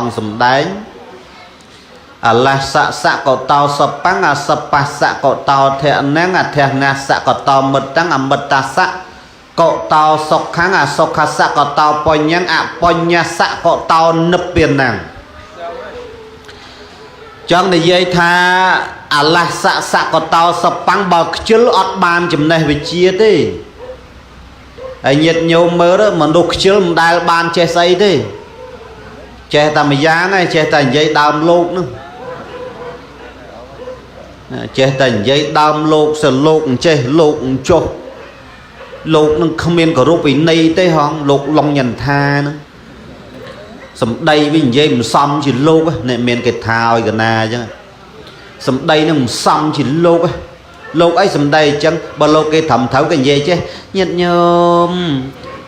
អង្គសំដែងអលសសកតោសបង្អសបស្សកតោធនំអធនសកតោមិត្តੰអមិត្តសកតោសុខੰអសុខសកតោបញ្ញੰអបញ្ញសកតោនិព្វានੰចង់និយាយថាអលសសកតោសបង្បើខ្ជិលអត់បានចំណេះវិជ្ជាទេហើយញាតិញោមមើលមនុស្សខ្ជិលមិនដែលបានចេះស្អីទេចេះតែម្យ៉ាងឯងចេះតែនិយាយដើមលោកនោះចេះតែនិយាយដើមលោកសលោកចេះលោកចុះលោកនឹងគ្មានគោរពវិន័យទេហងលោកឡុងញន្ថានឹងសម្ដីវានិយាយមិនសមជាលោកអ្នកមានគេថាឲ្យកណាអញ្ចឹងសម្ដីនឹងមិនសមជាលោកលោកអីសម្ដីអញ្ចឹងបើលោកគេត្រឹមត្រូវគេនិយាយចេះញាតិញោម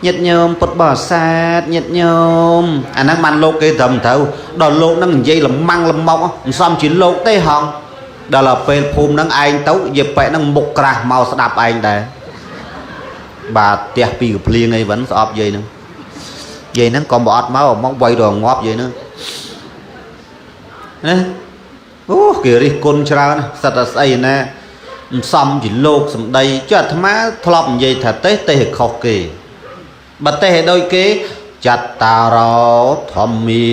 ញាតិញោមពុទ្ធបរិស័ទញាតិញោមអាហ្នឹងបានលោកគេត្រឹមត្រូវដល់លោកហ្នឹងនិយាយលម៉ាំងលម៉ុកមិនសមជាលោកទេហងដល់ពេលភូមិហ្នឹងឯងទៅយាប៉ែហ្នឹងមុខក្រាស់មកស្ដាប់ឯងដែរបាទផ្ទះពីកភ្លៀងអីវិញស្អប់យាយហ្នឹងយាយហ្នឹងក៏បើអត់មកមកវាយដល់ងាប់យាយហ្នឹងណាអូគេរិះគន់ច្រើនសិតតែស្អីណាមិនសមជាលោកសម្ដីចុះអាត្មាធ្លាប់និយាយថាទេសទេសឲ្យខុសគេបើទេសឲ្យដូចគេចត្តារោធម្មា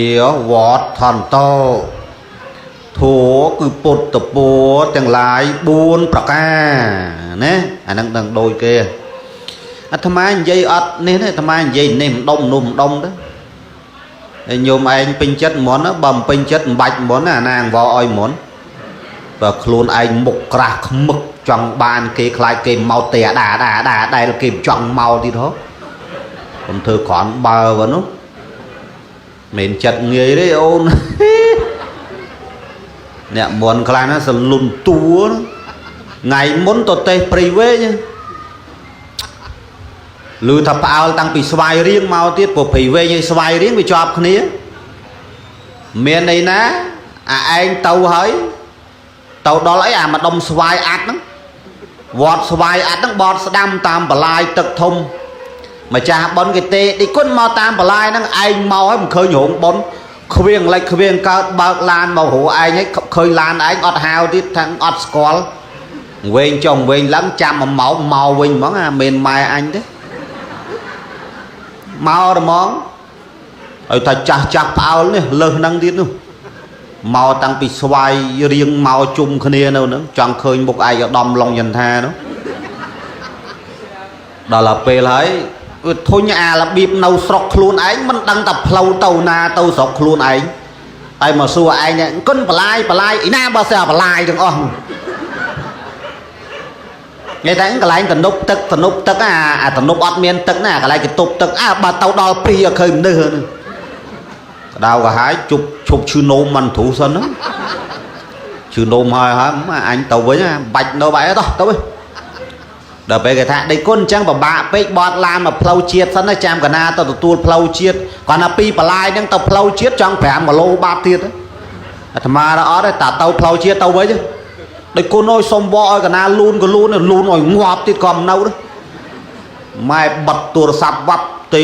វត្តន្តោធัวគឺពុទ្ធពរទាំងឡាយ4ប្រការណាអាហ្នឹងដឹងដូចគេអាត្មានិយាយអត់នេះទេអាត្មានិយាយនេះម្ដុំនោះម្ដុំទៅហើយញោមឯងពេញចិត្តមុនបើមិនពេញចិត្តមិនបាច់មុនអាណាអង្វរឲ្យមុនបើខ្លួនឯងមុខក្រាស់ខ្មឹកចង់បានគេខ្លាចគេមកទេអាដាដាដាដែលគេចង់មកទៀតហ៎កុំធ្វើគ្រាន់បើវនោះមិនចិត្តងាយទេអូនអ្នកមុនខ្លះណាសលុនតួថ្ងៃមុនទៅទេសព្រៃវែងឮថាផ្អើលតាំងពីស្វាយរៀងមកទៀតព្រោះព្រៃវែងហើយស្វាយរៀងវាជាប់គ្នាមានន័យណាអាឯងទៅហើយទៅដល់អីអាម្ដុំស្វាយអាត់ហ្នឹងវត្តស្វាយអាត់ហ្នឹងបត់ស្ដាំតាមបលាយទឹកធំម្ចាស់ប៉ុនគេទេឌីគុណមកតាមបលាយហ្នឹងឯងមកហើយមិនឃើញរោងប៉ុនខ្វៀងលិចខ្វៀងកើតបើកឡានមករោឯងហើយឃើញឡានឯងអត់ហាវទៀតថាអត់ស្គាល់វែងចុងវែងឡើងចាំមួយម៉ោងមកវិញហ្មងអាមិនម៉ែអញទេមកហ្មងឲ្យថាចាស់ចាស់ផ្អើលនេះលើសហ្នឹងទៀតនោះមកតាំងពីស្វាយរៀងមកជុំគ្នានៅហ្នឹងចង់ឃើញមុខឯកឧត្តមឡុងយន្ថានោះដល់ទៅពេលហើយវាធុញអារបៀបនៅស្រុកខ្លួនឯងមិនដឹងតែផ្លូវទៅណាទៅស្រុកខ្លួនឯងហើយមកសួរឯងគុណបលាយបលាយឯណាបើស្អាបលាយទាំងអស់និយាយថាកន្លែងទំនប់ទឹកទំនប់ទឹកអាទំនប់អត់មានទឹកណាកន្លែងគេទប់ទឹកអើបើទៅដល់ពីអត់ឃើញមនុស្សហ្នឹងក្តៅក្រហាយជប់ឈប់ឈឺនោមមិនទ្រុសិនហ្នឹងឈឺនោមហើយហើយអញទៅវិញបាច់នៅបែរតោះទៅវិញដល់ពេលគេថាដេកគុណអញ្ចឹងពិបាកពេកបត់ឡានមកផ្លូវជាតិសិនណាចាំកណាទៅទទួលផ្លូវជាតិគាត់ថាពីបលាយហ្នឹងទៅផ្លូវជាតិចង់5គីឡូបាត់ទៀតអាត្មាអត់ទេតាទៅផ្លូវជាតិទៅវិញដេកគុណអើយសុំវឲ្យកណាលូនក៏លូនលូនឲ្យងាប់ទៀតក៏មិននៅដែរម៉ែបិទទូរស័ព្ទវ៉ាប់ទេ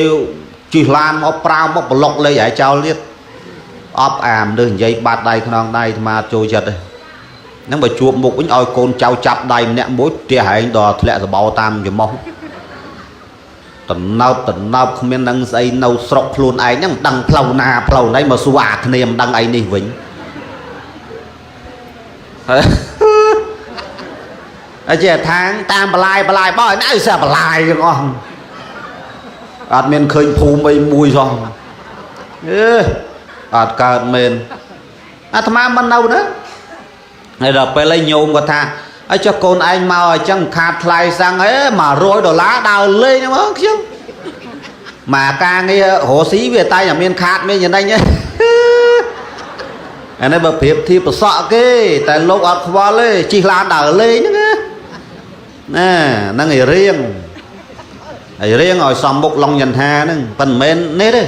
ជិះឡានមកប្រាវមកប្លុកលេខឲ្យចោលទៀតអប់អាមនឹងនិយាយបាត់ដៃខ្នងដៃអាត្មាចូលចិត្តទេហ្នឹងបើជួបមុខវិញឲ្យកូនចៅចាប់ដៃម្នាក់មួយផ្ទះឯងដល់ធ្លាក់សបោតាមច្រមុះតំណើបតំណើបគ្មាននឹងស្អីនៅស្រុកខ្លួនឯងហ្នឹងមិនដឹងផ្លូវណាផ្លូវណីមកសួរអាគ្នាមិនដឹងអីនេះវិញហើយជាថាងតាមបលាយបលាយបោះឯណាអីសះបលាយទាំងអស់អត់មានឃើញភូមិអីមួយសោះអេអត់កើតមែនអាត្មាមិននៅណាហើយដល់ពេលឯងញោមគាត់ថាហើយចុះកូនឯងមកអញ្ចឹងខាតថ្លៃសាំងអេ100ដុល្លារដើរលេងហ្នឹងខ្ញុំមកការងាររស់ស៊ីវាតែតែមានខាតមានចំណេញអានេះបើប្រៀបធៀបប្រសក់គេតែលោកអត់ខ្វល់ទេជិះឡានដើរលេងហ្នឹងណាហ្នឹងឯរៀងឯរៀងឲ្យសំមុខឡុងយន្ថាហ្នឹងប៉ុន្មាននេះទេ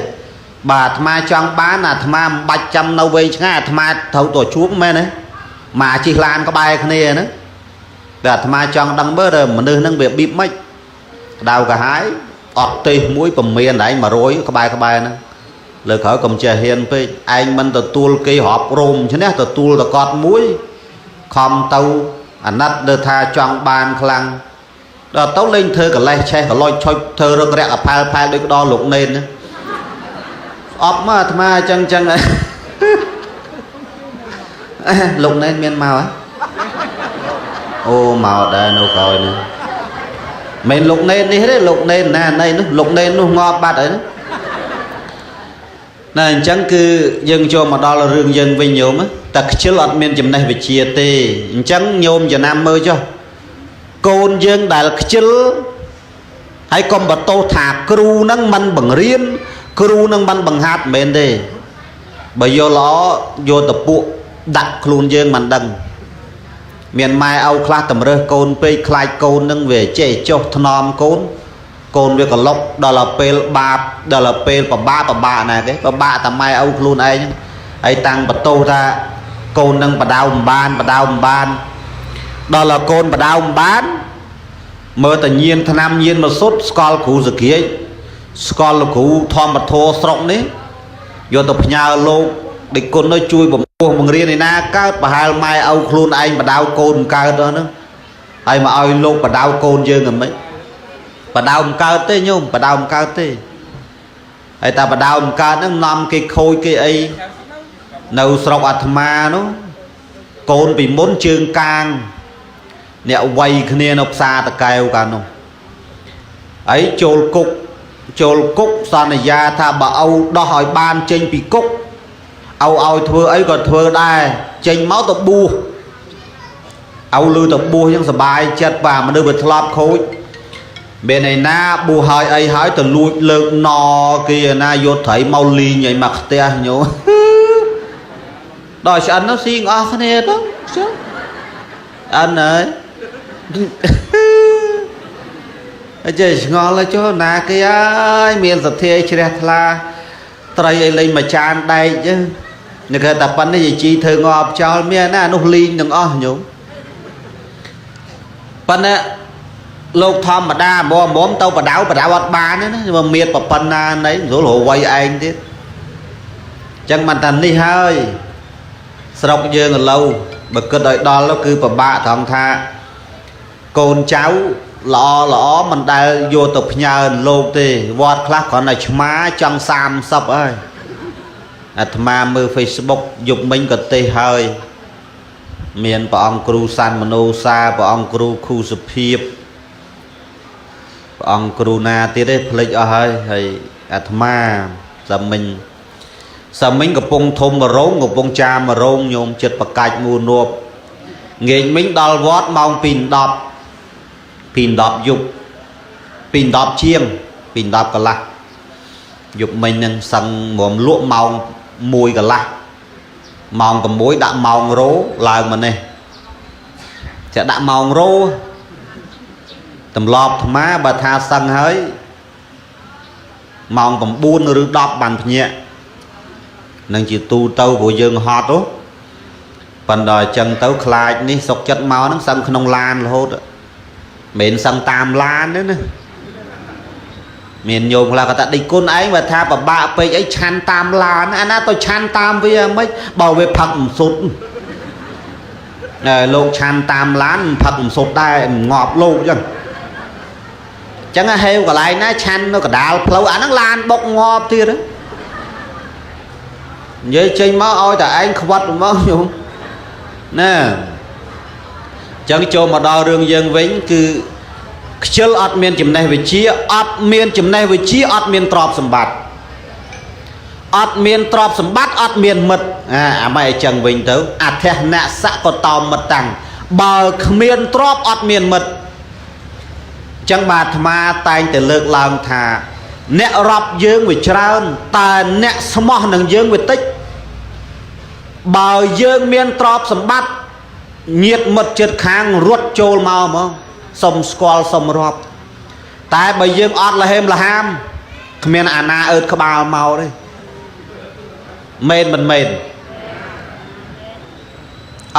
បាទអាត្មាចង់បានអាត្មាមិនបាច់ចាំនៅវែងឆ្ងាយអាត្មាត្រូវទៅជួបមែនទេមកជិះឡានក្បែរគ្នាហ្នឹងតែអាត្មាចង់ដឹងមើលមនុស្សហ្នឹងវាបៀបម៉េចក្តៅក្រហាយអត់ទេសមួយពមៀនឯង100ក្បែរក្បែរហ្នឹង លើក្រោយកុំចេះហ៊ានពេកឯងមិនទទួលគេរាប់រោមឈ្នះទទួលតកត់មួយខំទៅអាណិតលើថាចង់បានខ្លាំងដល់ទៅលេងធ្វើកលេសឆេះកលុចឆុចធ្វើរឹករៈអផែលផែលដូចក្តោលោកនេនស្អប់មកអាត្មាអញ្ចឹងអញ្ចឹងលោកនេនមានមកហ៎អូមកដែរនៅក្រោយនេះមិនលោកនេននេះទេលោកនេនណាណីនោះលោកនេននោះងាប់បាត់ហើយណាណាអញ្ចឹងគឺយើងចូលមកដល់រឿងយើងវិញញោមតែខ្ជិលអត់មានចំណេះវិជ្ជាទេអញ្ចឹងញោមចំណាំមើលចុះកូនយើងដែលខ្ជិលហើយកុំបន្ទោសថាគ្រូនឹងមិនបង្រៀនគ្រូនឹងមិនបង្ហាត់មិនមែនទេបើយកល្អយកតពួកដាក់ខ្លួនយើងមិនដឹងមានម៉ែឪខ្លះតម្រើសកូនពេកខ្លាចកូននឹងវាចេះចុះថ្នមកូនកូនវាក្លុកដល់ពេលបាបដល់ពេលពិបាកពិបាកណាគេពិបាកតែម៉ែឪខ្លួនឯងហើយតាំងបន្ទោសថាកូននឹងបដៅមិនបានបដៅមិនបានដល់កូនបដៅមិនបានមើលតែញៀនថ្នាំញៀនមកសុទ្ធស្គាល់គ្រូសក្រាចស្គាល់លោកគ្រូធម្មធរស្រុកនេះយកទៅផ្ញើលោកដេចគុណនោះជួយបំពោះបង្រៀនឯណាកើតប្រហែលម៉ែឪខ្លួនឯងបដៅកូនមិនកើតដល់ហ្នឹងហើយមកឲ្យលោកបដៅកូនយើងហ្មិនបដៅមិនកើតទេញោមបដៅមិនកើតទេហើយតែបដៅមិនកើតហ្នឹងនាំគេខូចគេអីនៅស្រុកអាត្មានោះកូនពីមុនជើងកាងអ្នកវ័យគ្នានៅផ្សារតកែវកាលនោះហើយចូលគុកចូលគុកសន្យាថាបើឪដោះឲ្យបានចេញពីគុកឪឲ្យធ្វើអីក៏ធ្វើដែរចេញមកទៅបួសឪលឺទៅបួសអញ្ចឹងសบายចិត្តបាទមនុស្សវាធ្លាប់ខូចមានឯណាបួសហើយអីហើយទៅលួចលើកណគេឯណាយកត្រីមកលីងឲ្យមកផ្ទះញោមដល់ឆ្អិននោះស៊ីងអស់គ្នាទៅឆ្អិនហើយអចេះឆ្ងល់ចុះណាគេហើយមានសទ្ធាជ្រះថ្លាត្រីឲ្យលេងមួយចានដែកចឹងនេះគេតែប៉ុណ្្នេះយាយជីធ្វើងាប់ចោលមានណានោះលីងទាំងអស់ញោមប៉ុន្តែលោកធម្មតាមុំមុំទៅបដៅបដៅអត់បានទេណាមកមានប៉ុណ្ណាណីស្រួលរវៃឯងទៀតចឹងបានថានេះហើយស្រុកយើងឥឡូវបើគិតឲ្យដល់គឺពិបាកត្រង់ថាកូនចៅល្អល្អមិនដែលយកទៅផ្ញើលោកទេវត្តខ្លះគ្រាន់តែឆ្មាចង់30ហើយអាត្មាមើល Facebook យប់មិញក៏ទេហើយមានព្រះអង្គគ្រូសាន់មនោសាព្រះអង្គគ្រូខូសុភាពព្រះអង្គគ្រូណាទៀតទេភ្លេចអស់ហើយហើយអាត្មាសាមិញសាមិញកំពុងធំមរោងកំពុងចាមរោងញោមចិត្តបកាច់មួនួបងាកមិញដល់វត្តម៉ោង2:10 2:10យប់2:10ជាង2:10កន្លះយប់មិញនឹងសឹងមុំលក់ម៉ោង1កន្លះម៉ោង6ដាក់ម៉ោងរោឡើងមកនេះจะដាក់ម៉ោងរោទម្លាប់អាត្មាបើថាសឹងហើយម៉ោង9ឬ10បានភ្ញាក់នឹងជាទូទៅព្រោះយើងហត់ហ៎ប៉ុន្តែអញ្ចឹងទៅខ្លាចនេះសុកចិត្តមកហ្នឹងសឹងក្នុងឡានរហូតមិនសឹងតាមឡានទេណាមានញោមខ្លះគាត់ថាដេចគុណឯងបើថាពិបាកពេកអីឆាន់តាមឡានអាណាទៅឆាន់តាមវាមិនបើវាផឹកមិនសុទ្ធហើយលោកឆាន់តាមឡានផឹកមិនសុទ្ធដែរងាប់លោកអញ្ចឹងចឹងហេវកន្លែងណាឆាន់នៅកដាលផ្លូវអាហ្នឹងឡានបុកងាប់ទៀតនិយាយចេញមកឲ្យតែឯងខ្វាត់មកញោមណាចឹងចូលមកដល់រឿងយើងវិញគឺខ្ជិលអត់មានចំណេះវិជ្ជាអត់មានចំណេះវិជ្ជាអត់មានទ្រព្យសម្បត្តិអត់មានទ្រព្យសម្បត្តិអត់មានមិត្តអាម៉េចអញ្ចឹងវិញទៅអធិនសកតោមិត្តតាំងបើគ្មានទ្រព្យអត់មានមិត្តអញ្ចឹងបាទអាត្មាតែងតែលើកឡើងថាអ្នករាប់យើងវាច្រើនតែអ្នកស្មោះនឹងយើងវាតិចបើយើងមានទ្រព្យសម្បត្តិញាតមិត្តជិតខាងរត់ចូលមកហ្មងសុំស្គាល់សុំរាប់តែបើយើងអត់លហេមលហាមគ្មានអាណាអើតក្បាលមកទេមែនមិនមែន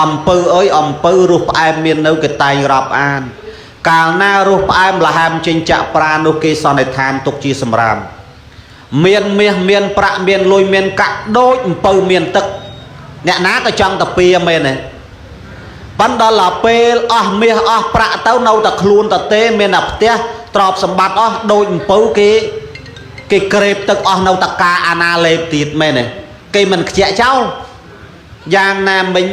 អំពៅអើយអំពៅរសផ្អែមមាននៅគេតែងរាប់អានកាលណារសផ្អែមលហាមចេញចាក់ប្រានោះគេសន្និដ្ឋានទុកជាសម្រាម មានមាសមានប្រាក់មានលុយមានកាក់ដូចអំពៅមានទឹកអ្នកណាក៏ចង់ទៅពៀមែនទេប៉ុន្តែដល់ពេលអស់មាសអស់ប្រាក់ទៅនៅតែខ្លួនតទេមានតែផ្ទះទ្រព្យសម្បត្តិអស់ដូចអំពៅគេគេក្រេបទឹកអស់នៅតកាអាណាលេបទៀតមែនទេគេមិនខ្ជាក់ចោលយ៉ាងណាមិញ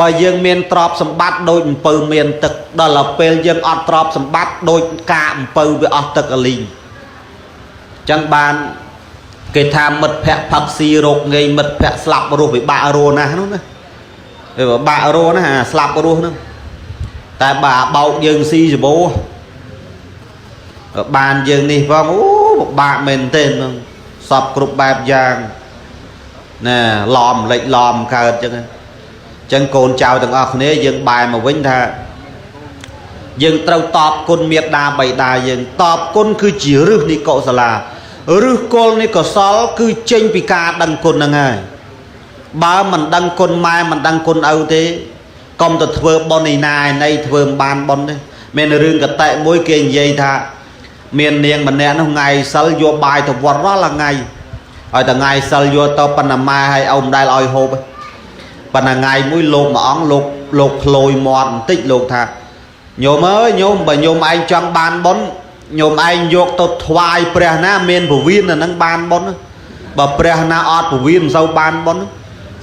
បើយើងមានទ្រព្យសម្បត្តិដូចអំពៅមានទឹកដល់ពេលយើងអត់ទ្រព្យសម្បត្តិដូចកាអំពៅវាអស់ទឹកអលីងចឹងបានគេថាមិត្តភក្តិផឹកស៊ីរោគងាយមិត្តភក្តិស្លាប់រស់ពិបាករស់ណាស់នោះណាវាពិបាករស់ណាអាស្លាប់រស់ហ្នឹងតែបើអាបោកយើងស៊ីសបោបានយើងនេះផងអូពិបាកមែនទែនហ្នឹងសពគ្រប់បែបយ៉ាងណាឡំលិចឡំកើតចឹងចឹងកូនចៅទាំងអស់គ្នាយើងបែរមកវិញថាយើងត្រូវតបគុណមេត្តាបិតាយើងតបគុណគឺជាឫសនៃកុសលាឫសគល់នៃកុសលគឺចេញពីការដឹងគុណហ្នឹងហើយបើមិនដឹងគុណម៉ែមិនដឹងគុណឪទេកុំទៅធ្វើបុណ្យឯណាឯណីធ្វើមិនបានបុណ្យទេមានរឿងកតិមួយគេនិយាយថាមាននាងម្នាក់នោះថ្ងៃសិលយកបាយទៅវត្តរាល់ថ្ងៃឲ្យតែថ្ងៃសិលយកទៅប៉ុណ្ណាម៉ែឲ្យឪមិនដែលឲ្យហូបប៉ុន្តែថ្ងៃមួយលោកមួយអង្គលោកក្លួយមាត់បន្តិចលោកថាញោមអើយញោមបើញោមឯងចង់បានបុណ្យញោមឯងយកទៅថ្វាយព្រះណាមានពវៀនអានឹងបានបុណ្យបើព្រះណាអត់ពវៀនមិនសូវបានបុណ្យ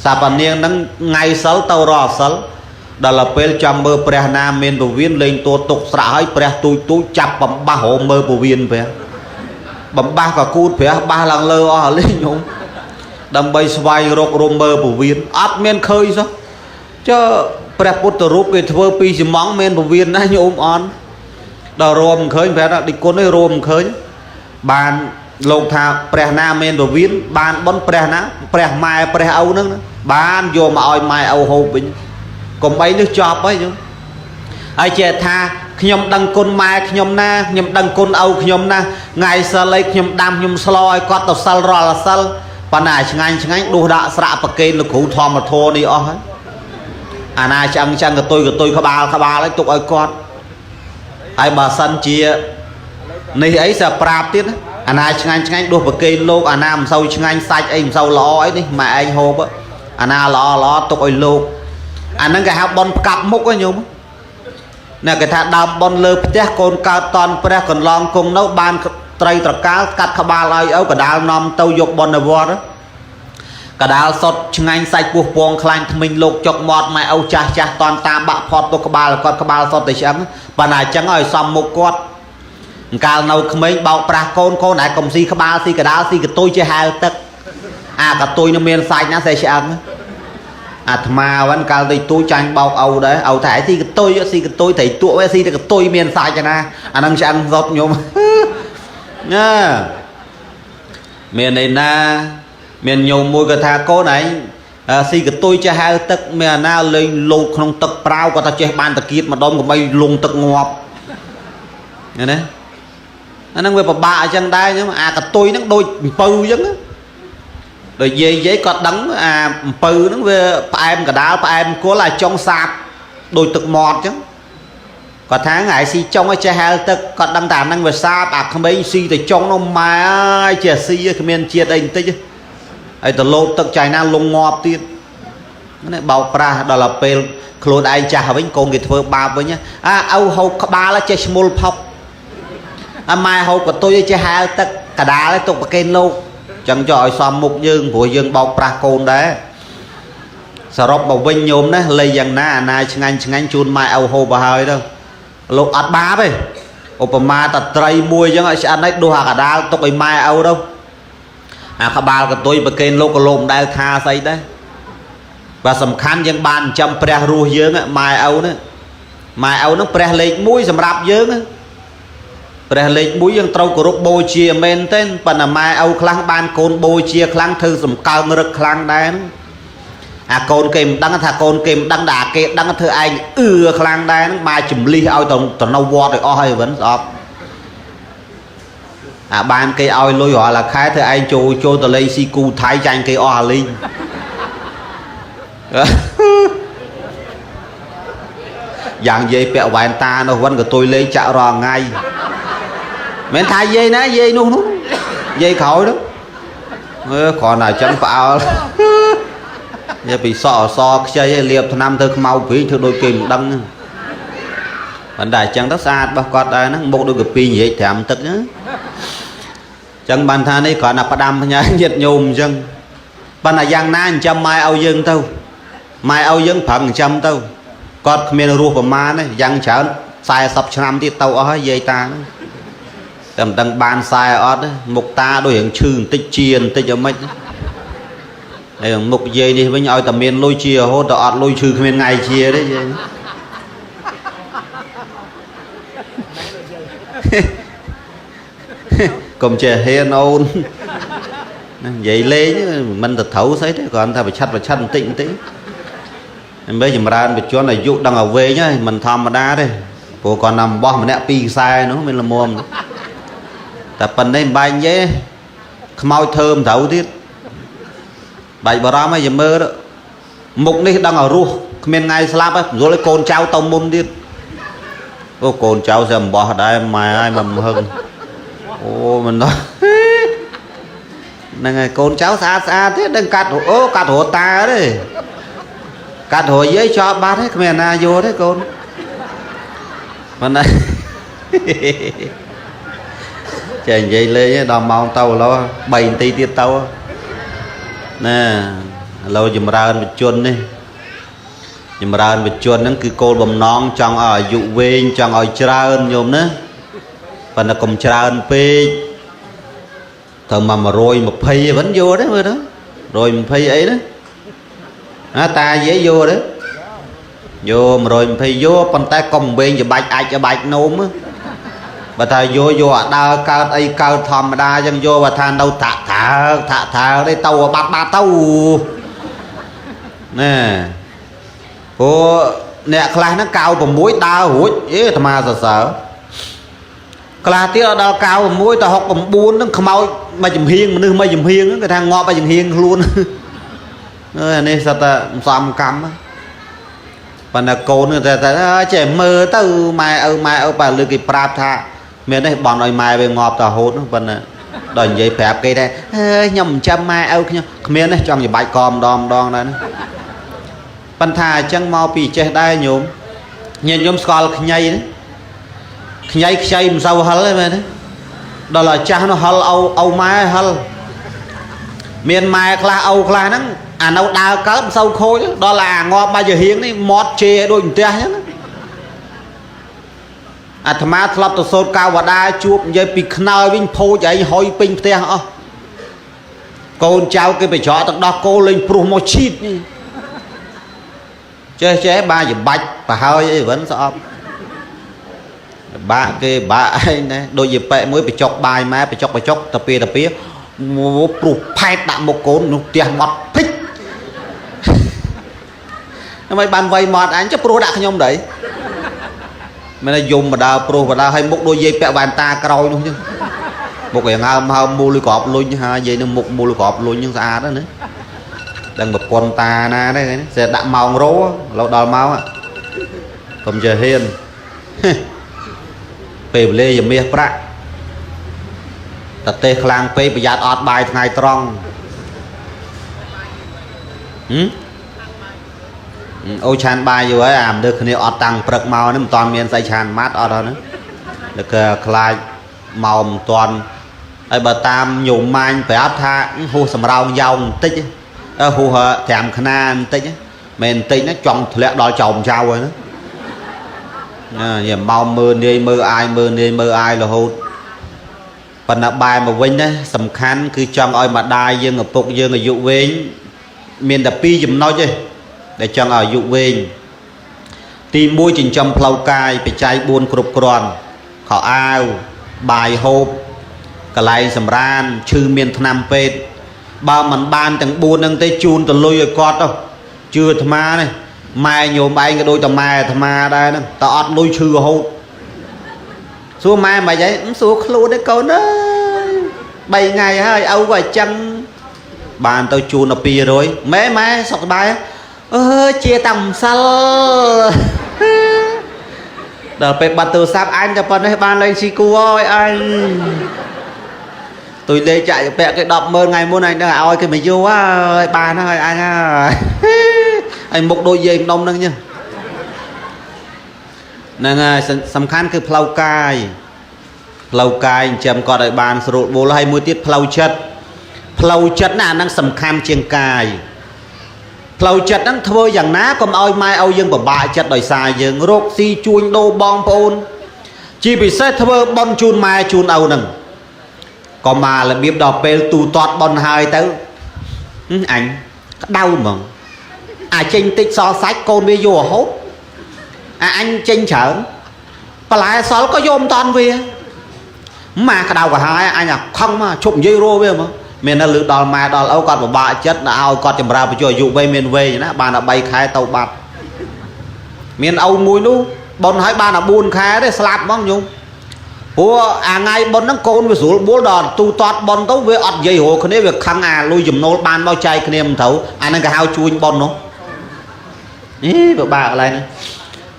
សាបនាងនឹងថ្ងៃសិលទៅរាល់សិលដល់ពេលចាំមើលព្រះណាមានពវៀនលេងតួទុកស្រាក់ហើយព្រះទូចទូចចាប់បំបាស់រមើលពវៀនព្រះបំបាស់ក៏គូតព្រះបាស់ឡើងលើអស់លេងញោមដើម្បីស្វែងរករមើលពវៀនអត់មានឃើញសោះចើព្រះពុទ្ធរូបគេធ្វើពីស៊ីម៉ងមានពវៀនណាញោមអន់ដល់រួមឃើញព្រះឌីគុណនេះរួមឃើញបានលោកថាព្រះណាមានពវៀនបានបុណ្យព្រះណាព្រះម៉ែព្រះឪហ្នឹងបានយកមកឲ្យម៉ែឪហូបវិញកុំអីនេះចប់ហើយញោមហើយចេះថាខ្ញុំដឹងគុណម៉ែខ្ញុំណាខ្ញុំដឹងគុណឪខ្ញុំណាថ្ងៃសិលអីខ្ញុំដាំខ្ញុំស្លោឲ្យគាត់ទៅសិលរាល់សិលប៉ុន្តែឆ្ងាញ់ឆ្ងាញ់ដួសដាក់ស្រាក់ប្រគេនលោកគ្រូធម្មធម៌នេះអស់ហើយអាណាឆ្អឹងឆ្អឹងកតុយកតុយក្បាលក្បាលឲ្យទុកឲ្យគាត់ហើយបើសិនជានេះអីសើប្រាប់ទៀតអាណាឆ្ងាញ់ឆ្ងាញ់ដួសប្រគេនលោកអាណាមិនសូវឆ្ងាញ់សាច់អីមិនសូវល្អអីនេះម៉ែឯងហូបអាណាល្អល្អទុកឲ្យលោកអាហ្នឹងគេហៅប៉ុនផ្កាប់មុខហ៎ញោមណាគេថាដើមប៉ុនលើផ្ទះកូនកើតតន់ព្រះកន្លងគង់នៅបានត្រីត្រកាលកាត់ក្បាលឲ្យឪកដាលនាំទៅយកប៉ុននៅវត្តកដាលសុតឆ្ងាញ់សាច់ពោះពងខ្លាញ់ថ្មិញលោកចុកមាត់ម៉ែឪចាស់ចាស់តន់តាមបាក់ផត់ទៅក្បាលគាត់ក្បាលសុតតែឆ្អឹងប៉ុន្តែអញ្ចឹងឲ្យសមមុខគាត់កាលនៅក្មេងបោកប្រាស់កូនកូនឯកុំស៊ីក្បាលស៊ីកដាលស៊ីកតុយជាហែលទឹកអាកតុយនឹងមានសាច់ណាស្អីឆ្អឹងអាត្មាវិញកាលទៅទូចាញ់បោកឪដែរឪថាស៊ីកតុយស៊ីកតុយត្រីទក់វិញស៊ីតែកតុយមានសាច់ណាអានឹងឆ្អឹងសុតញោមណាមានឯណាមានញោមមួយក៏ថាកូនឯងស៊ីកតុយចេះហែលទឹកមានអាណាលេងលោកក្នុងទឹកប្រាវគាត់ថាចេះបានតាគៀតម្ដុំកុំឲ្យលងទឹកងាប់ណាអាហ្នឹងវាពិបាកអញ្ចឹងដែរញោមអាកតុយហ្នឹងដូចអំពៅអញ្ចឹងដូចយាយយាយគាត់ដឹងអាអំពៅហ្នឹងវាផ្អែមកដាលផ្អែមគល់អាចុងសាបដូចទឹកមាត់អញ្ចឹងគាត់ថាថ្ងៃស៊ីចុងឲ្យចេះហែលទឹកគាត់ដឹងតែអាហ្នឹងវាសាបអាក្មេងស៊ីទៅចុងនោះម៉ែអើយចេះស៊ីគ្មានជាតិអីបន្តិចហើយទៅលោតទឹកចៃណាលងងាប់ទៀតនេះបោកប្រាស់ដល់ពេលខ្លួនឯងចាស់វិញកូនគេធ្វើបាបវិញអាឪហូបក្បាលចេះឈ្មោលផុកអាម៉ែហូបកតុយចេះហែលទឹកកដាលឲ្យទុកប្រគេនលោកចឹងចុះឲ្យសមមុខយើងព្រោះយើងបោកប្រាស់កូនដែរសរុបមកវិញញោមណាលេយ៉ាងណាអាណាឆ្ងាញ់ឆ្ងាញ់ជូនម៉ែឪហូបឲ្យហើយទៅលោកអត់បាបទេឧបមាតត្រីមួយចឹងឲ្យឆ្អិនឲ្យដួសអាកដាលទុកឲ្យម៉ែឪទៅអាក្បាលកតុយប្រគេនលោកក៏លោកមិនដែលថាស្អីដែរបាទសំខាន់យើងបានចិញ្ចឹមព្រះរស់យើងម៉ែឪនេះម៉ែឪនឹងព្រះលេខ1សម្រាប់យើងព្រះលេខ1យើងត្រូវគោរពបូជាមែនទេប៉ុន្តែម៉ែឪខ្លាំងបានកូនបូជាខ្លាំងធ្វើសំកើងរឹកខ្លាំងដែរអាកូនគេមិនដឹងថាកូនគេមិនដឹងតែអាគេដឹងធ្វើឯងអឺខ្លាំងដែរហ្នឹងម៉ែជំលិះឲ្យទៅនៅវត្តឲ្យអស់ហើយវិញស្អប់អាបានគេឲ្យលុយរាល់ខែធ្វើឯងចូលទៅលេងស៊ីគូថៃចាញ់គេអស់អាលីងយ៉ាងយាយពាក់វ៉ែនតានោះវិញក៏ទុយលេងចាក់រាល់ថ្ងៃមិនថាយាយណាយាយនោះនោះយាយក្រោយនោះ អឺគ្រាន់តែអញ្ចឹងផ្អើលនិយាយពីសក់អសខ្ចីឲ្យលាបថ្នាំធ្វើខ្មៅព្រីងធ្វើដូចគេមិនដឹងប៉ុន្តែអញ្ចឹងទៅស្អាតរបស់គាត់ដែរហ្នឹងមុខដូចកាពីនិយាយត្រាំទឹកហ្នឹងអញ្ចឹងបានថានេះគ្រាន់តែផ្ដាំផ្ញើញាតិញោមអញ្ចឹងប៉ុន្តែយ៉ាងណាចិញ្ចឹមម៉ែឲ្យយើងទៅម៉ែឲ្យយើងប្រឹងចិញ្ចឹមទៅគាត់គ្មានរស់ប្រមាណទេយ៉ាងច្រើន40ឆ្នាំទៀតទៅអស់ហើយយាយតាហ្នឹងតែមិនដឹងបានខ្សែអត់ទេមុខតាដូចរឿងឈឺបន្តិចជាបន្តិចអីមិនហើយមុខយាយនេះវិញឲ្យតែមានលុយជារហូតដល់អត់លុយឈឺគ្មានថ្ងៃជាទេយាយ កុំចេះហ៊ានអូនណានិយាយលេងមិនទៅត្រូវស្អីទេគ្រាន់តែប្រឆាត់ប្រឆាត់បន្តិចបន្តិចដើម្បីចម្រើនបច្ចុប្បន្នអាយុដឹងឲ្យវែងហើយមិនធម្មតាទេព្រោះគាត់ណាំបោះម្នាក់ពីរខ្សែនោះមានល្មមតែប៉ុណ្ណេះមិនបាច់និយាយខ្មោចធ្វើមិនត្រូវទៀតបាច់បារម្ភហើយอย่าមើលមុខនេះដឹងឲ្យរស់គ្មានថ្ងៃស្លាប់ហើយយល់ឲ្យកូនចៅទៅមុនទៀតអូកូនចៅសែអំបោះដែរម៉ែហើយមិនហឹងអូមិនដល់ហ្នឹងហើយកូនចៅស្អាតស្អាតទេដឹងកាត់អូកាត់រតាទេកាត់រយាយចោលបាត់ទេគ្មានណាយកទេកូនប៉ុន្តែចេះនិយាយលេងដល់ម៉ោងទៅឥឡូវ3នាទីទៀតទៅណាឥឡូវចម្រើនបច្ចុប្បន្ននេះចម្រើនបច្ចុប្បន្នហ្នឹងគឺគោលបំណងចង់ឲ្យអាយុវែងចង់ឲ្យច្រើនញោមណាប៉ុន្តែកុំច្រើនពេកត្រូវមក120វិញយកទេមើលទៅ120អីណាណាតាយាយយកទេយក120យកប៉ុន្តែកុំវែងច្បាច់អាចច្បាច់នោមបើថាយកយកអាដើរកើតអីកើតធម្មតាអញ្ចឹងយកបើថានៅតាក់ថើកតាក់ថើកទេទៅបាត់បាត់ទៅណែព្រោះអ្នកខ្លះហ្នឹង96ដើររួចអេអាត្មាសរសើរខ្លះទៀតដល់96ទៅ69ហ្នឹងខ្មោចមួយចំហៀងមនុស្សមួយចំហៀងគេថាងាប់ឲ្យចំហៀងខ្លួនអើនេះសត្វតែសំកម្មប៉ុន្តែកូនតែតែចេះមើលទៅម៉ែឪម៉ែឪបើលើគេប្រាប់ថាមានទេបន់ឲ្យម៉ែវាងាប់ទៅរហូតនោះប៉ុន្តែដល់និយាយប្រាប់គេដែរអើយខ្ញុំមិនចាំម៉ែឪខ្ញុំគ្មានទេចង់ច្បាច់កម្ដងម្ដងដែរណាប៉ុន្តែអញ្ចឹងមកពីចេះដែរញោមញាតិញោមស្គាល់ខ្ញីណាខ្ញីខ្ចីមិនសូវហិលទេមែនទេដល់អាចាស់នោះហិលឪឪម៉ែហិលមានម៉ែខ្លះឪខ្លះហ្នឹងអានៅដើរកើតមិនសូវខូចដល់អាងាប់បាច់ហៀងនេះមាត់ជេរដូចផ្ទះអញ្ចឹងអាត្មាធ្លាប់ទៅសូត្រកាវដាជួបនិយាយពីខ្នើយវិញភោចឯងហុយពេញផ្ទះអស់កូនចៅគេបញ្ច្រកទឹកដោះគោលេងព្រោះមកឈីតនេះចេះចេះបាច្បាច់ប្រហើយអីវិញស្អប់បាក់គេបាក់ឯងដែរដូចជាប៉ែមួយបញ្ចុកបាយម៉ែបញ្ចុកបញ្ចុកតាពីតាពីព្រោះផែតដាក់មុខកូននោះផ្ទះមាត់ភិចមិនបានវៃមាត់អញចុះព្រោះដាក់ខ្ញុំដែរមានតែយំបដើព្រោះបដើឲ្យមុខដូចយាយពាក់វ៉ែនតាក្រោយនោះចឹងមុខឯងហើមហើមមូលក្របលុញហើយយាយនឹងមុខមូលក្របលុញចឹងស្អាតណាដឹងប្រពន្ធតាណាដែរស្អាតដាក់ម៉ោងរោឥឡូវដល់ម៉ោងកុំចេះហ៊ានពេលវេលាយមាសប្រាក់តទេសខ្លាំងពេកប្រយ័ត្នអត់បាយថ្ងៃត្រង់ហឹមអូឆានបាយយូរហើយអាមនុស្សគ្នាអត់តាំងព្រឹកមកនេះមិនតាន់មានស្អីឆានម៉ាត់អត់ហើយហ្នឹងតែគេខ្លាចមកមិនតាន់ហើយបើតាមញោមម៉ាញប្រាប់ថាហួសសំរោងយ៉ោងបន្តិចហួស5ខ្នាបន្តិចមិនបន្តិចណាចង់ធ្លាក់ដល់ចោមចៅហើយណាយាមកមើលនាយមើលអាយមើលនាយមើលអាយរហូតប៉ុន្តែបែរមកវិញណាសំខាន់គឺចង់ឲ្យម្ដាយយើងឪពុកយើងអាយុវែងមានតែ2ចំណុចទេដែលចង់ឲ្យអាយុវែងទី1ចិញ្ចឹមផ្លូវកាយបច្ច័យ4គ្រប់គ្រាន់ខោអាវបាយហូបកន្លែងសម្រានឈឺមានថ្នាំពេទ្យបើមិនបានទាំង4ហ្នឹងទេជូនទៅលុយឲ្យគាត់ទៅជឿអាត្មានេះម៉ែញោមឯងក៏ដូចតែម៉ែអាត្មាដែរហ្នឹងតើអត់លុយឈឺរហូតសួរម៉ែមិនអីសួរខ្លួនទេកូនអើយ3ថ្ងៃហើយឪក៏អញ្ចឹងបានទៅជូនដល់200ម៉ែម៉ែសុខសប្បាយអើជាតាំសិលដល់ពេលបាត់ទូរស័ព្ទអញតែប៉ុណ្ណេះបានលេងស៊ីគូអើយអញ ទុយលេចាក់ពាក់គេ100000ថ្ងៃមុនអញដឹងឲ្យគេមកយកហើយបានហើយអញហើយហើយមុខដូចយាយម្ដុំហ្នឹងចឹងហ្នឹងហើយសំខាន់គឺផ្លូវកាយផ្លូវកាយចិញ្ចឹមគាត់ឲ្យបានស្រួលបួលហើយមួយទៀតផ្លូវចិត្តផ្លូវចិត្តណាអាហ្នឹងសំខាន់ជាងកាយផ្លូវចិត្តហ្នឹងធ្វើយ៉ាងណាកុំឲ្យម៉ែឲ្យយើងពិបាកចិត្តដោយសារយើងរកស៊ីជួញដូរបងប្អូនជាពិសេសធ្វើបុណ្យជូនម៉ែជូនឪហ្នឹងក៏មករបៀបដល់ពេលទូទាត់បុណ្យហើយទៅអញក្តៅហ្មងអាចេញតិចសល់សាច់កូនវាយករហូតអាអញចេញច្រើនបន្លែសល់ក៏យកមិនតាន់វាម៉ាក្តៅក្រហាយអញអាខឹងមកឈប់និយាយរោវាមកមាននៅលឺដល់ម៉ែដល់ឪគាត់ពិបាកចិត្តដល់ឲ្យគាត់ចម្រើនបញ្ចុះអាយុវែងមានវែងណាបានតែ3ខែទៅបាត់មានឪមួយនោះបុណ្យឲ្យបានតែ4ខែទេស្លាប់ហ្មងញោមព្រោះអាថ្ងៃបុណ្យហ្នឹងកូនវាស្រួលបួលដល់ទូទាត់បុណ្យទៅវាអត់និយាយរកគ្នាវាខឹងអាលុយចំណូលបានមកចែកគ្នាមិនត្រូវអាហ្នឹងគេហៅជួញបុណ្យនោះអីពិបាកកន្លែងហ្នឹង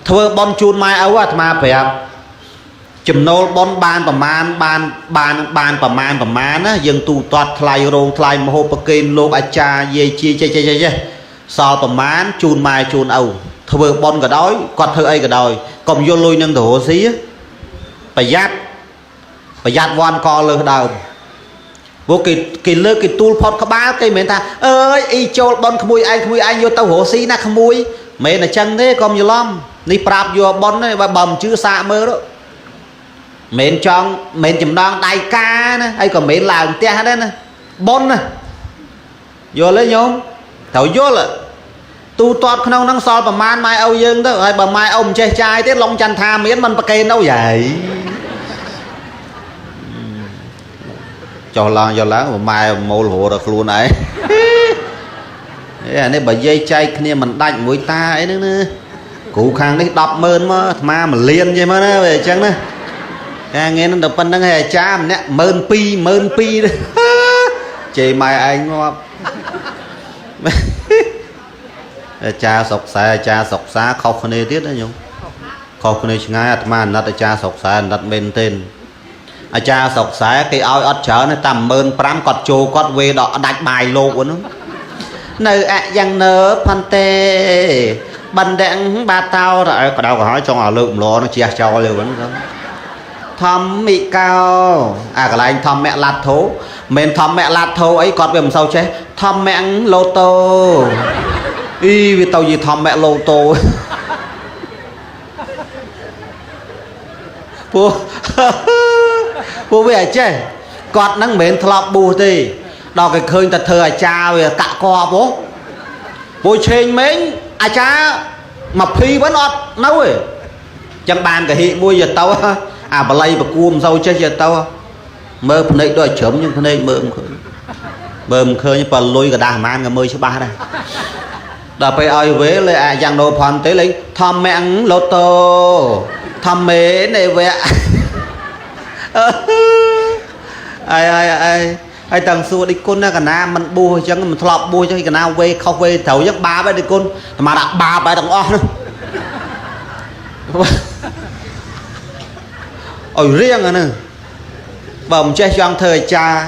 ធ្វើបុណ្យជូនម៉ែឪអាត្មាប្រាប់ចំណូលបុណ្យបានប្រមាណបានបានបានប្រមាណប្រមាណណាយើងទូទាត់ថ្លៃរោងថ្លៃមហូបប្រគេនលោកអាចារ្យយាយជាចេះចេះចេះសល់ប្រមាណជូនម៉ែជូនឪធ្វើបុណ្យក៏ដោយគាត់ធ្វើអីក៏ដោយកុំយកលុយនឹងទៅរកស៊ីប្រយ័ត្នប្រយ័ត្នវាន់កលើសដើមព្រោះគេគេលើកគេទូលផុតក្បាលគេមិនមែនថាអើយអ៊ីចូលបុណ្យក្មួយឯងក្មួយឯងយកទៅរកស៊ីណាក្មួយមិនមែនអញ្ចឹងទេកុំយល់ំនេះប្រាប់យកបុណ្យទេបើមិនជឿសាកមើលមិនចង់មិនចំណងដៃកាណាហើយក៏មិនឡើងផ្ទះដែរណាបុណ្យណាយល់ទេញោមត្រូវយល់ទូទាត់ក្នុងហ្នឹងសល់ប្រមាណម៉ែឪយើងទៅហើយបើម៉ែឪមិនចេះចាយទេឡុងចន្ទថាមានមិនប្រកេនទៅយាយចុះឡើងយកឡើងម៉ែមូលរដល់ខ្លួនឯងអានេះបើយាយចែកគ្នាមិនដាច់មួយតាអីហ្នឹងណាគ្រូខាងនេះ100000មកអាត្មា1លានចេះមកណាវាអញ្ចឹងណាការងារហ្នឹងដល់ប៉ុណ្្នឹងហើយអាចារ្យម្នាក់12000 12000ជេរម៉ែឯងងាប់អាចារ្យសុកសែអាចារ្យសុកសាខុសគ្នាទៀតណាញោមខុសគ្នាឆ្ងាយអាត្មាអាណិតអាចារ្យសុកសែអាណិតមែនទេអាចារ្យសុកសែគេឲ្យអត់ច្រើនទេតាម15000គាត់ចូលគាត់វេដល់ដាច់បាយលោកហ្នឹងនៅអយ៉ាងនើផន្តេបណ្ដឹងបាតោទៅឲ្យក្តៅក្រហាយចង់ឲ្យលើកម្លនឹងជះចោលទៅហ្នឹងធម្មិកោអាកន្លែងធម្មៈឡាត់ធោមិនធម្មៈឡាត់ធោអីគាត់វាមិនសូវចេះធម្មៈឡូតូអីវាទៅជាធម្មៈឡូតូពួកវាអចេះគាត់ហ្នឹងមិនមែនធ្លាប់បួសទេដល់គេឃើញតែធ្វើអាចារ្យវាកាក់កបហ៎ពួកឆេងមេងអាចារ្យ20វិញអត់នៅទេចឹងបានកហិមួយយកទៅអាបល័យប្រគួមមិនសូវចេះយកទៅមើលភ្នែកដូចជ្រឹមជាងភ្នែកមើលមិនឃើញមើលមិនឃើញបើលុយកដាស់ប្រហែលក៏មើលច្បាស់ដែរដល់ពេលឲ្យវេលេអាយ៉ាងណូផនទេលេងធម្មៈឡូតូធម្មេនៃវៈអីអីអីហើយតាំងសួរឌីគុណណាកណាមិនបួសអញ្ចឹងមិនធ្លាប់បួសអញ្ចឹងកណាវេខុសវេត្រូវអញ្ចឹងបាបឯឌីគុណអាត្មាដាក់បាបឯទាំងអស់នោះឲ្យរៀងអាហ្នឹងបើមិនចេះចង់ធ្វើអាចារ្យ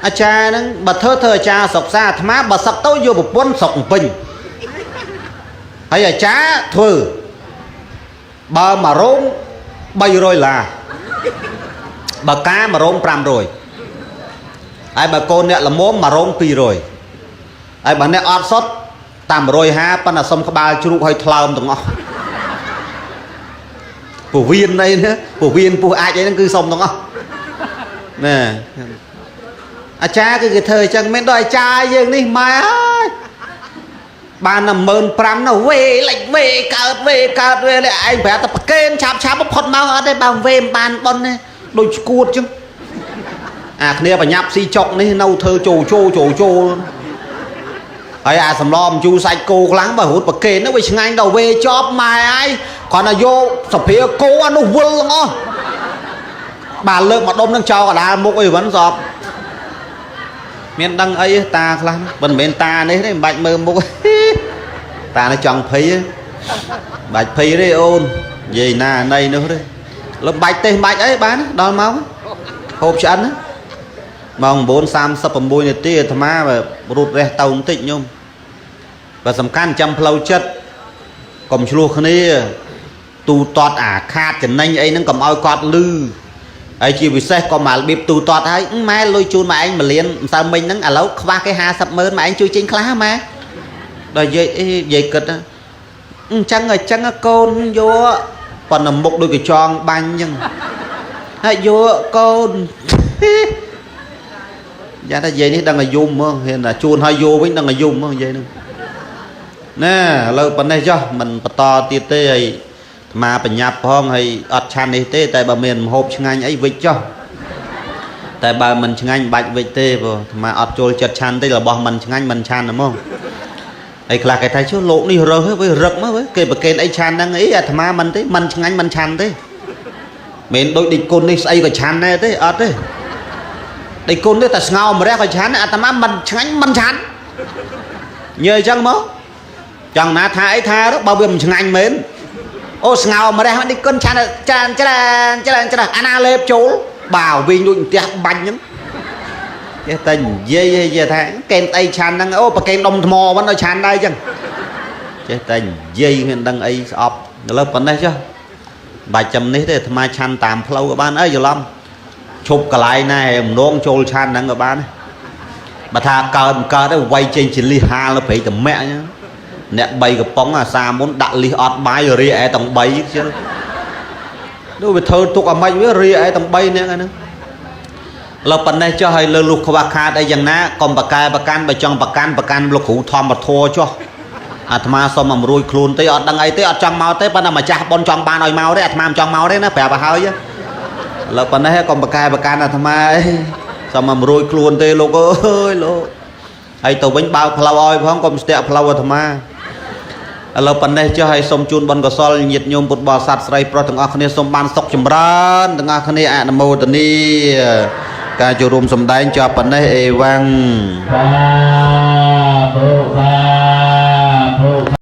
អាចារ្យហ្នឹងបើធ្វើអាចារ្យស្រុកសាអាត្មាបើសឹកទៅយកប្រពន្ធស្រុកពេញហើយអាចារ្យធ្វើបើមួយរោង300ដុល្លារបើការមួយរោង500ហើយបើកូនអ្នកល្មមមួយរោង200ហើយបើអ្នកអត់សុតតាម150ប៉ុន្តែសុំក្បាលជ្រូកឲ្យថ្លើមទាំងអស់ពោះវៀនអីណាពោះវៀនពោះអាចអីហ្នឹងគឺសុំទាំងអស់ណែអាចារ្យគឺគេធ្វើអញ្ចឹងមិនដល់អាចារ្យយើងនេះម៉ែអើយបានតែ15000ណាវេលិចវេកើតវេកើតវេឯងប្រាប់តែប្រកេនឆាប់ឆាប់ផុតមកអត់ទេបើវេមិនបានប៉ុនទេដូចឈួតអញ្ចឹងអាគ្នាបញ្ញាប់ស៊ីចុកនេះនៅធ្វើចូលចូលចូលចូលហើយអាសំឡំជូរសាច់គោខ្លាំងបើរត់ប្រកេនហ្នឹងវាឆ្ងាញ់ដល់វេចប់ម៉ែហើយគ្រាន់តែយកសភាគោអានោះវិលទាំងអស់បាទលើកមកដុំនឹងចោលកដាលមុខអីវិញសពមានដឹងអីតាខ្លះមិនមែនតានេះទេមិនបាច់មើលមុខតានេះចង់ភ័យបាច់ភ័យទេអូននិយាយណាណីនោះទេលើបាច់ទេបាច់អីបានដល់មកហូបឆ្អិនណា ម៉ោង9:36នាទីអាត្មារូតរះទៅបន្តិចញោមបើសំខាន់ចាំផ្លូវចិត្តកុំឆ្លោះគ្នាទូទាត់អាខាតចំណេញអីហ្នឹងកុំឲ្យគាត់លឺហើយជាពិសេសក៏មករបៀបទូទាត់ហើយម៉ែលុយជូនម៉ែឯង1លានម្សិលមិញហ្នឹងឥឡូវខ្វះគេ50ម៉ឺនម៉ែឯងជួយចេញខ្លះម៉ែដល់យាយអីយាយគិតអញ្ចឹងអញ្ចឹងកូនយកប៉ុន្តែមុខដូចកញ្ចងបាញ់អញ្ចឹងហើយយកកូនយ៉ាងថាយាយនេះដឹងអាយុហ្មងហ៊ានតែជួនហើយយកវិញដឹងអាយុហ្មងយាយហ្នឹងណែឥឡូវប៉ុណ្ណេះចុះមិនបន្តទៀតទេហើយអាត្មាបញ្ញាប់ផងហើយអត់ឆាន់នេះទេតែបើមានម្ហូបឆ្ងាញ់អីវិចចុះតែបើមិនឆ្ងាញ់មិនបាច់វិចទេព្រោះអាត្មាអត់ចូលចិត្តឆាន់ទេរបស់មិនឆ្ងាញ់មិនឆាន់ហ្មងហើយខ្លះគេថាជួលោកនេះរើសវារឹកមកគេប្រកេនអីឆាន់ហ្នឹងអីអាត្មាមិនទេមិនឆ្ងាញ់មិនឆាន់ទេមិនដូចដេចគុណនេះស្អីក៏ឆាន់ដែរទេអត់ទេដេចគុណនេះតែស្ងោម្រះក៏ឆាន់អាត្មាមិនឆ្ងាញ់មិនឆាន់ញើអញ្ចឹងមកចង់ណាថាអីថាទៅបើវាមិនឆ្ងាញ់មែនអូស្ងោម្រះនេះគុណឆាន់ច្រើនច្រើនច្រើនច្រើនអាណាលេបចូលបាវិញដូចផ្ទះបាញ់ហ្នឹងចេះតែនិយាយនិយាយថាកេនអីឆាន់ហ្នឹងអូប្រកេនដុំថ្មហ្នឹងឲ្យឆាន់ដែរអញ្ចឹងចេះតែនិយាយមិនដឹងអីស្អប់ឥឡូវប៉ុណ្ណេះចុះបាច់ចាំនេះទេអាត្មាឆាន់តាមផ្លូវក៏បានអីច្រឡំឈប់កន្លែងណាម្ដងចូលឆាន់ហ្នឹងក៏បានបើថាកើតមិនកើតទេវាយចេញជាលិះហាលនៅព្រៃតមាក់អញ្ចឹងអ្នក3កំប៉ុងអាសាមុនដាក់លិះអត់បាយរាឯទាំង3ខ្ជិលនោះវាធ្វើទុកអាម៉េចវារាឯទាំង3នាក់ហ្នឹងលើប៉ុណ្ណេះចុះឲ្យលើលុះខ្វះខាតអីយ៉ាងណាកុំបកែប្រកាន់បើចង់ប្រកាន់ប្រកាន់លោកគ្រូធម្មធរចុះអាត្មាសុំអំរួយខ្លួនទេអត់ដឹងអីទេអត់ចង់មកទេប៉ុន្តែម្ចាស់ប៉ុនចង់បានឲ្យមកទេអាត្មាមិនចង់មកទេណាប្រាប់ឲ្យហើយលើប៉ុណ្ណេះកុំបកែប្រកាន់អាត្មាអីសុំអំរួយខ្លួនទេលោកអើយលោកហើយទៅវិញបើកផ្លូវឲ្យផងកុំស្ទាក់ផ្លូវអាត្មាឥឡូវប៉ុណ្ណេះចុះឲ្យសូមជូនបុណ្យកុសលញាតិញោមពុទ្ធបរិស័ទស្រីប្រុសទាំងអស់គ្នាសូមបានសុខចម្រើនទាំងអស់គ្នាអនុមោទនាការចូលរួមសម្ដែងចប់ប៉ុណ្ណេះអេវ៉ាំង សាធុសា